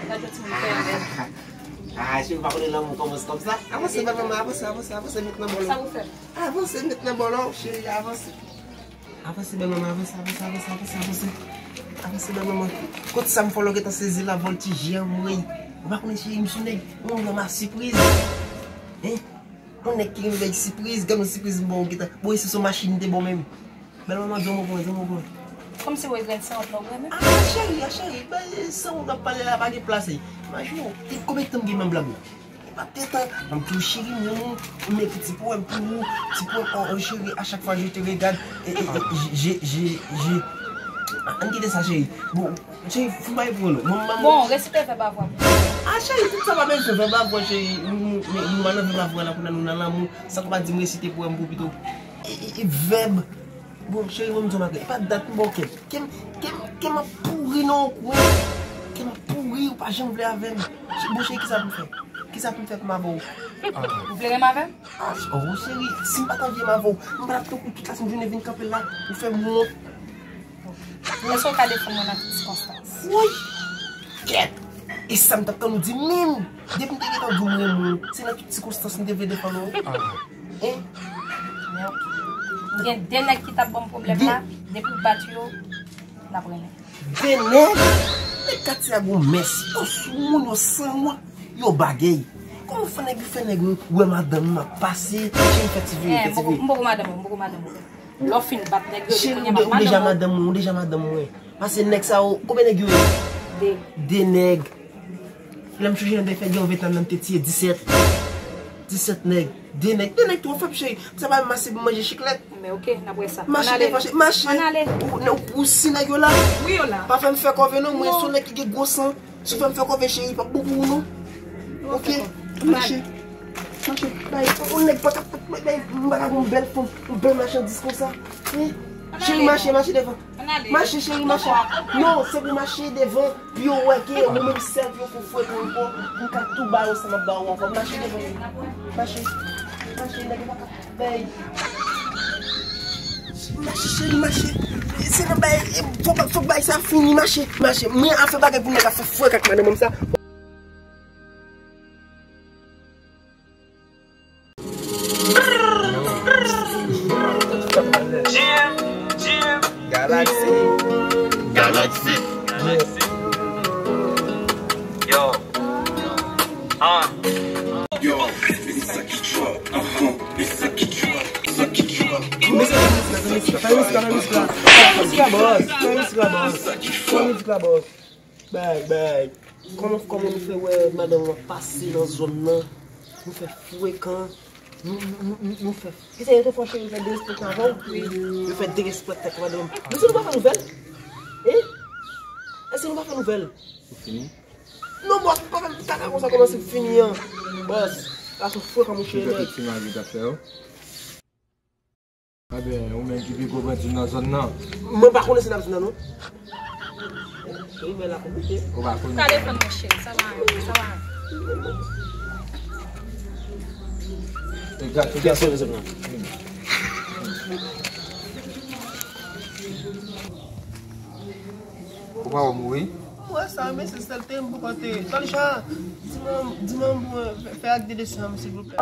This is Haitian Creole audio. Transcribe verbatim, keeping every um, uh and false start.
Gad yon timoun fè bèl. Ah, cheri, ou pa konnen lanmou kòmanse kòmsa. Avanse, bèl manman, avanse, avanse, avanse, met nan bòlò. Sa ou fè? Avanse, met nan bòlò, cheri, avanse. Avanse, bèl manman, avanse, avanse, avanse, avanse, avanse. Avanse, bèl manman. Kote sa m fè w gentan sezi la, vòltije anmwey. Ou pa konnen, cheri, m sou nèg, yon nonm a sipriz. Hein? Yon nèg ki renmen bay sipriz, gad yon sipriz m ba w gentan. Bon, e si se yon machin m te ba w menm? Bèl manman, di yon mo pou mwen, di yon mo pou mwen. Kòmsi w wè grenn sanwont la, ou renmen? Ah, cheri, ah, cheri, bay sanwont w ap pale la, pa gen plas li. Majou, e konbyen tan m gen menm blag la? E pa t gentan, m ap di w, cheri, m renmen w, m gen ti pwoblèm pou ou, ti pwoblèm, oh, oh, chérie, à chaque fois je te regarde, e, e, e, je, je, je, je, ah, ann kite sa, cheri. Bon, cheri, fè bay pou nou. Bon, maman. Bon, resite vèb avwa. Ah, cheri, tout sa pa bezwen vèb avwa, cheri. Nou, nou, nou, nou pa nan vèb avwa la, kounye a nou nan lanmou. Sa k pa di m resite powèm pou pito. E, e, e, vèb. Bon, cheri, mwen m di w bagay. E pa dat m ba w kè. Kè m, kè m, kè m ap pouri nan yon kwen. Kè m ap pouri, ou pa janm vle avè m. Bon, cheri, kisa pou m fè? Kisa pou m fè pou m avè w? Ou vle renmen avè m? Ah, oh, cheri, si m pa t anvi renmen avè w, m pa t ap tankou tout lasenn jounen vin kanpe la, ou fè m wont. Èske w ka defann mwen nan tout sikonstans? Woy! Kèt! E sa m t ap tann ou di menm! Depi m te gentan di w m renmen w, se nan tout sikonstans m te vle defann ou. Hein? Men oke. M gen de nèg ki t ap ban m pwoblèm la, depi w bat yo, n ap renmen. De nèg? Nèg katye a gon mès, yo soumoun, yo sanwont, yo bagèy. Kòman fè nèg yo fè nèg wè madanm nan pase, cheri fè ti veye, fè ti veye. M poko madanm ou, m poko madanm ou. Lè w fin bat nèg yo, depi kounye a m ap madanm ou. Ou deja madanm mwen, ou deja madanm mwen. Pase nèg sa yo, konbyen nèg yo ye? De. De nèg. Lè m chonje nan defèt gen yon ventan nan m te tiye disèt. Disèt nèg. De nèg. De nèg twò fèb, cheri. Sa pa mache pou manje chiklèt. Men oke, n ap wè sa. Mache devan, cheri. Mache. Ann ale. Ou, ou, ou si nèg yo la. Wi, yo la. Pa fè m fè kòve non, mwen se yon nèg ki gen gwo san. Si w fè m fè kòve, cheri, p ap bon pou ou non. Oke. Mache. Mache. Bay, yon nèg pa ka, bay, m pa ka gon bèl fanm, yon bèl machandiz konsa. Wi. Cheri, mache, mache devan. Mache, cheri, mache. Non, se pou mache devan. Pou yo wè ke ou menm sèl pou yo fè fwet ou ankò, pou m ka tou ba yo sa m ap ba ou ankò. Mache devan. Mache. Mache, nèg yo pa ka bay. Mache, cheri, mache. Se nan bay, fòk, fòk bay sa fini, mache. Mache. Men afè bagay pou nèg ap fè fwet ak madanm sa. Galaxy. Galaxy. Yo. Ah. Yo. Fè mizik la, fè mizik la, fè mizik la, boss. Fè mizik la, boss. Fè mizik la, boss. Bay, bay. Kòman, kòman nou fè wè madanm nan pase nan zòn nan? Nou fè frekan. Nou, nou, nou, nou, nou fè. Kisa yo te fè cheri, yo fè derespekte avè w? Wi. Yo fè derespekte ak madanm. Men si nou pa fè nouvèl? Hein? Èske nou pa fè nouvèl? Ou fini? Non, bòs, nou pa fè kaka konsa kòmanse fini an. Bòs, gason frekan, mouche nèg. Ebyen, ou menm ki pi gwo bandi nan zòn nan. Mwen pa konnen si n ap jwenn nan non. Rimè la konplike. Ou pa konnen. Ka defann mwen, cheri, sa va, sa va. Egzakteman. Ou pa wè mouri? M wè sa, men se sèl te m poko te. Talisha, di mwen, di mwen pou mwen fè, fè ak de desanm, silvouplè.